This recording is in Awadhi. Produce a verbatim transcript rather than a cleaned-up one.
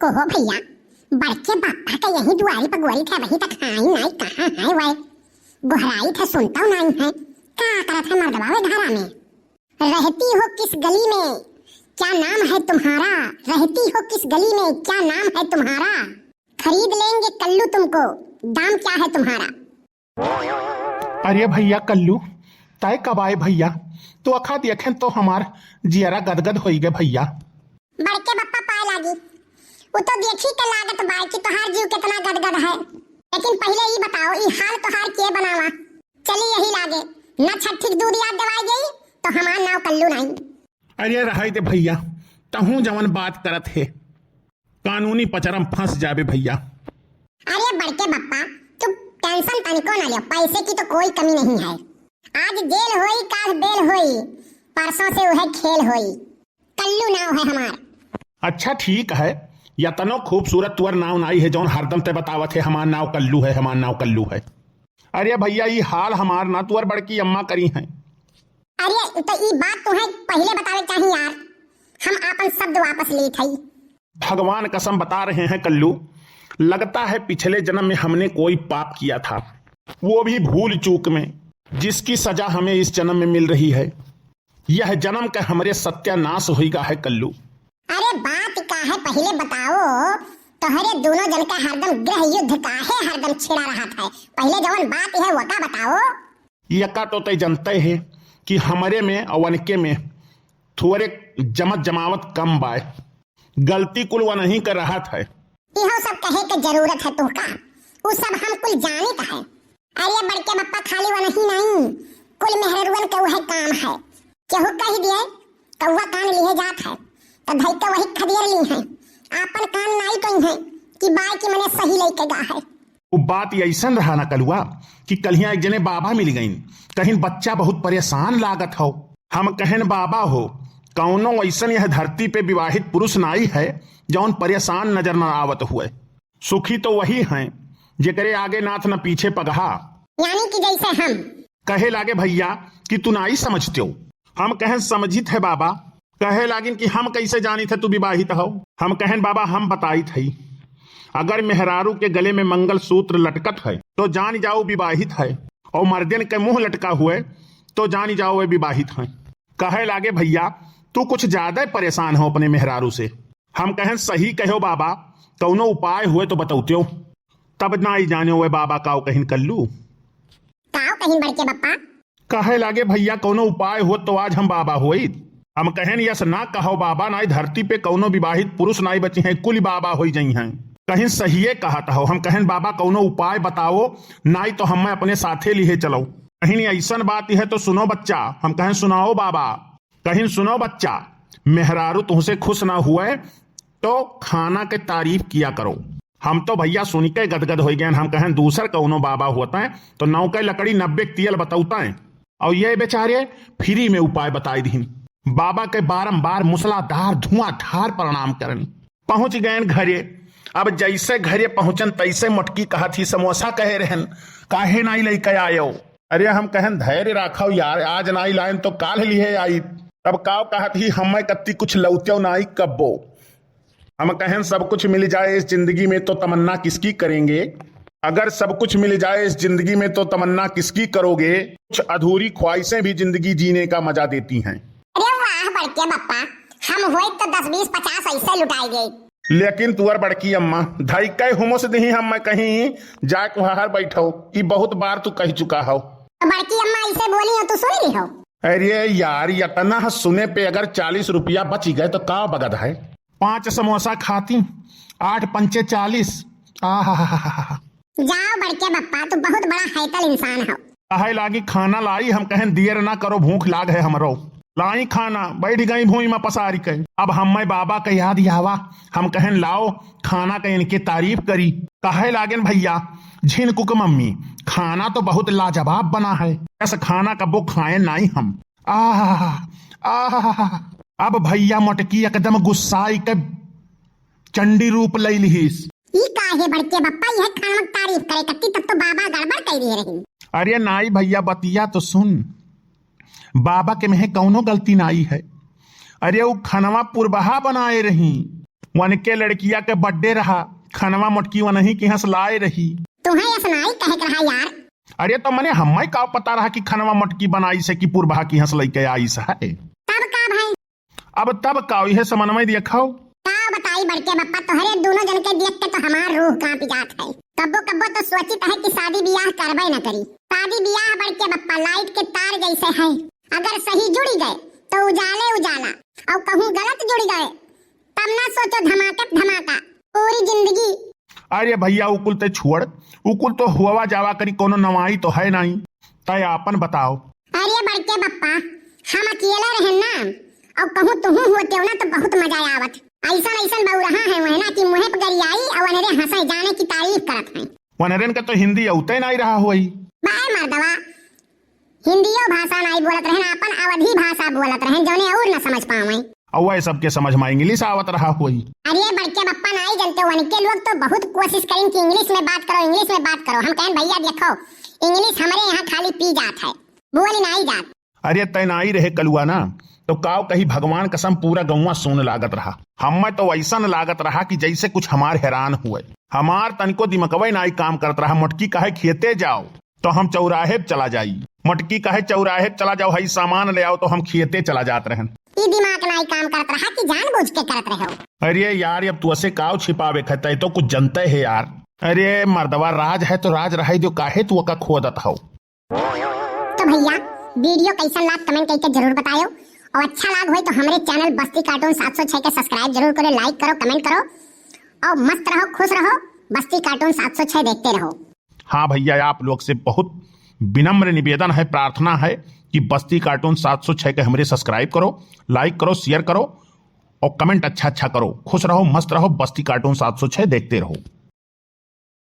ओहो भइया, बड़के बापा के यही दुआरी पर गोहराइत है, वही तक आई नाई, कहाँ है वै? गोहराइत है, सुनतौ नाई है। का करत है मर्दवा वै घरा में? रहती हो किस गली में, क्या नाम है तुम्हारा? रहती हो किस गली में, क्या नाम है तुम्हारा? खरीद लेंगे कल्लू तुमको, दाम क्या है तुम्हारा? अरे भइया कल्लू, तै कब आए भइया? तोहका देखेन तो हमार जियरा गदगद होइ गै भइया। बड़के बप्पा पाए लागी, उ तो देखी के लागत बा कि तोहार जीव केतना गदगद है। लेकिन पहिले ई बताओ, ई हाल तोहार के बनावा? चली यही लागे, ना छठी के दूध याद देवाई गई तो हमार नाव कल्लू नाई। अरे रहै दे भइया, तहूँ जवन बात करत हे, कानूनी पचरम फँस जाबे भइया। अरे बड़के बप्पा, तू tension तनिको ना लियो, पैसे की तो कोई कमी नहीं है। आज जेल होई, काल बेल होई, परसों से उहै खेल होई। कल्लू नाव है हमार। अच्छा ठीक है, यतनो खूबसूरत तुअर नाव नाई है जौन हरदम तै बतावत है हमार नाव कल्लू है, हमार नाव कल्लू है। अरे भइया, ई हाल हमार ना तुअर बड़की अम्मा करी हैं। अरे तो ई बात तुहैं पहिले बतावे चाही यार, हम आपन शब्द वापस लेत हई। भगवान कसम बता रहे हैं कल्लू, लगता है पिछले जन्म में हमने कोई पाप किया था, वो भी भूल चूक में, जिसकी सजा हमें इस जन्म में मिल रही है। यह जन्म का हमरे सत्यानाश होइगा है कल्लू। अरे बात का है पहिले बताओ, तोहरे दोनों जन का हरदम गृह युद्ध काहे हरदम छिड़ा रहत है? पहिले जवन बात है वका बताओ। यका तो तै जनते है कि हमरे में और वनके में थोरे जमत जमावत कम बाय। गलती कुल वनहीं क रहत है। इहो सब कहे के जरूरत है तुहका? उ सब हम कुल जानित है। अरे बड़के बप्पा, खाली वनहीं नाई, कुल मेहररुअन के उहै काम है। केहू कहि दिए, कौआ कान लिहे जात है, तो धइ के वही खदेर ली हैं। आपन कान नाई कही हैं कि बाय की मने सही लइके गा है। उ बात अइसन रहा ना कलुआ कि कल्हियाँ एक जने बाबा मिलि गइन, कहिन बच्चा बहुत परेशान लागत हौ। हम कहेन बाबा हो, कौनो अइसन यह धरती पे विवाहित पुरुष नाई है जौन परेशान नजर न आवत हुए। सुखी तो वही हैं जेकरे आगे नाथ न पीछे पगहा। यानी कि जैसे हम। कहे लागे भइया कि तू नाई समझतेउ। हम कहेन समझित है बाबा। कहे लागिन कि हम कैसे जानित है तू विवाहित हौ? हम कहेन बाबा हम बताइत हई, अगर मेहरारू के गले में मंगलसूत्र लटकत है तो जानि जाओ विवाहित है, और मर्देन के मुँह लटका हुए तो जानि जाओ वे विवाहित हैं। कहे लागे भइया तू कुछ ज्यादा परेशान हौ अपने मेहरारू से। हम कहेन सही कहो बाबा, कौनो उपाय हुए तो बतौतेउ। तब नाई जानेउ वे बाबा काउ कहिन कल्लू। काउ कहिन बड़के बप्पा? कहे लागे भइया कौनो उपाय होत तो आज हम बाबा होइत। हम कहेन यस ना कहो बाबा, नाई धरती पे कौनो विवाहित पुरुष नाई बचिहैं, कुलि बाबा होइ जइहैं। कहिन सहिए कहत हौ। हम कहेन बाबा कौनो उपाय बताओ, नाई तो हम्मै अपने साथे लिहे चलो। कहिन अइसन बात है तो सुनो बच्चा। हम कहेन सुनाओ बाबा। कहिन सुनो बच्चा, मेहरारू तुहसे खुश ना हुए तो खाना के तारीफ किया करो। हम तो भइया सुनिके गदगद होइ गएन। हम कहेन दूसर कौनो बाबा होतैं तो नौके लकड़ी नब्बे के तियल बतौतैं। और ये बेचारे free में उपाय बताइ दिहिन। बाबा के बारंबार मूसलाधार धुआंधार प्रणाम करेन। पहुँच गएन घरे। अब जैसे घरे पहुँचन तैसे मोटकी कहत ही समोसा कहे रहेन, काहे नाई लइके आयो? अरे हम कहेन धैर्य राखो यार, आज नाई लाएन तो काल्ह लिहे आई। तब काउ कहत ही हम्मै कत्ती कुछ लौतेउ नाई कब्बो। हम कहेन सब कुछ मिल जाए इस जिंदगी में तो तमन्ना किसकी करेंगे? अगर सब कुछ मिल जाए इस जिंदगी में तो तमन्ना किसकी करोगे? कुछ अधूरी ख्वाहिशें भी जिंदगी जीने का मजा देती हैं। अरे वाह बड़के बप्पा, हम होइत तो दस बीस पचास ऐसे लुटाई गई। लेकिन तुअर बड़की अम्मा धइके हुमुस दिही हम्मै कहीं जाके बाहर बैठो, ई बहुत बार तू कहि चुका हौ। तो बड़की अम्मा ऐसे बोली हो, तू सुन ली हो? अरे यार, इतना सुने पे अगर चालीस रुपया बचि गए तो का बगत है? पाँच समोसा खाती, आठ पंचे चालीस। आहा। जाओ बड़के बप्पा, तू बहुत बड़ा हैतल इंसान हो। कहे लागी खाना लाई, हम कहेन देर ना करो, भूख लाग है हमरो। लाई खाना, बैठ गई भूमि में पसारि के। अब हम्मै बाबा के याद आवा, हम कहेन लाओ खाना के इनके तारीफ करी। कहे लागेन भइया झिनकू के मम्मी, खाना तो बहुत लाजवाब बना है, ऐसा खाना कब्बो खाए नाई हम। आह, आह। अब भइया मोटकी एकदम गुस्साइ के चंडी रूप लइ लिहिस। ई का है बड़के बप्पा, यह खाना तारीफ करे कत्ती, तब तो बाबा गड़बड़ कइ दिहे रही। अरे नाई भइया, बतिया तो सुन, बाबा के मेहे कौनो गलती नाई है। अरे उ खनवा पुरबहा बनाए रही, वनके लड़किया के birthday रहा, खनवा मोटकी वनही किहाँ से लाए रही। तुहैं अस नाई कहे के रहा यार। अरे तो मने हम्मै का पता रहा कि खनवा मोटकी बनाइस है कि पुरबहा किहाँ से लइके आइस है। तब का भाई? अब तब का, इहे समनवै देखौ। का बताई बड़के बप्पा, तोहरे दुनो जन के देख के तो हमार रूह काँपि जात है। कब्बो कब्बो तो सोचित है कि शादी बियाह करबै न करी। शादी बियाह बड़के बप्पा light के तार जैसे है, अगर सही जुड़ि गए तो उजाले उजाला, अउर कहूँ गलत जुड़ि गए तब ना सोचो धमाके पे धमाका, पूरी जिंदगी। अरे भइया, उ कुल ते छोड़, उ कुल तो हुआ जावा करी, कउनो नवाई तो है नाई। तै आपन बताओ। अरे बड़के बप्पा, हम अकेले रहेन ना, अउर कहूँ तुहूँ होतेउ ना तो बहुत मजा आवत। अइसन अइसन बउरहा हैं वह ना कि मुँहे पे गरियाई अउर अनरे हँसै, जाने कि तारीफ करत हैं। वनरेन का तो हिंदी अउतै नाई रहा होई। बाय मर्दवा, हिंदियो भाषा नाई बोलत रहेन, आपन अवधी भाषा बोलत रहेन, जौने अउर न समझ पावैं। अउर वह सबके समझ मा English आवत रहा होई। अरे बड़के बप्पा नाई जनते, वनके लोग तो बहुत कोशिश करिन कि English में बात करो, English में बात करो। हम कहेन भइया देखो, English हमरे यहाँ खाली पी जात है, बोली नाई जात। अरे तै नाई रहे कलुआ ना, तो काव कही भगवान कसम पूरा गउँवा सून लागत रहा। हम्मै तो अइसन लागत रहा कि जैसे कुछ हमार हैरान हुए। हमार तनिको दिमकवै नाई काम करत रहा, मोटकी कहे खेते जाओ तो हम चौराहे पे चला जाई, मोटकी कहे चौराहे पे चला जाओ, हई सामान ले आओ तो हम खेते चला जात रहेन। ई दिमाग नाई काम करत रहा कि जानबूझ के करत रहो? अरे यार, अब तू असे काव छिपावे खतै, तो कुछ जनते है यार। अरे मर्दवा, राज है तो राज रहै दो, काहे तू ओका खोदत हो? तो भइया, video कइसन लाग comment कइके जरूर बतायो, अउर अच्छा लाग होई तो हमरे channel बस्ती cartoon सात सौ छह के subscribe जरूर करो, like करो, comment करो, अउर मस्त रहो, खुश रहो, बस्ती cartoon सात सौ छह देखते रहो। हाँ भइया, आप लोग से बहुत विनम्र निवेदन है, प्रार्थना है कि बस्ती cartoon सात सौ छह के हमरे subscribe करो, like करो, share करो अउर comment अच्छा अच्छा करो। खुश रहो, मस्त रहो, बस्ती cartoon सात सौ छह देखते रहो।